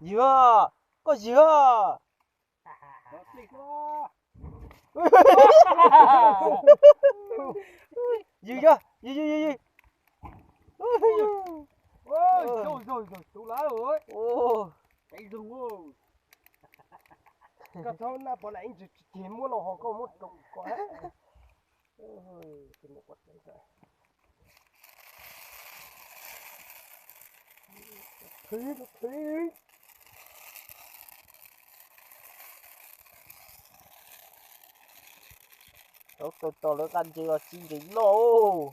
Ywg, koj ywg. Ywg, ywg, ywg, ywg, ywg. Koj txhob naj pov na ib ntsis ces muab los ho koj muab rau koj. Tau tau lawv qab ntses los tsis ntsees noj.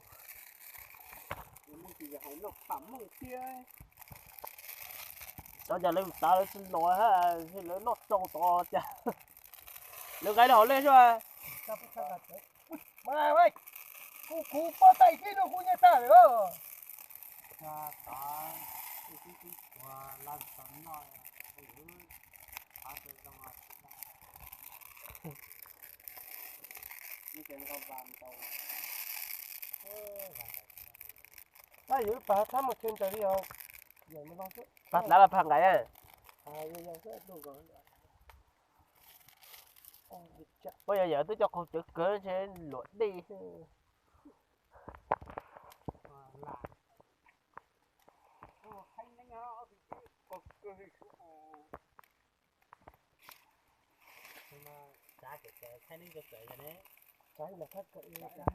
Tov cas lawv tav lawv tsis los, lawv noj tsau tod cas. Lawv nqaij lawv hauv lej xwb. Kuv, kuv pob tais tib no kuv nyiaj tag lawm. Tab yus ib pab thab mus chaw nraws li os. Pab hlab los pab nqaij a? Puab yog yawm twb coj qaug cawv kawg ntshe luam dej xwb.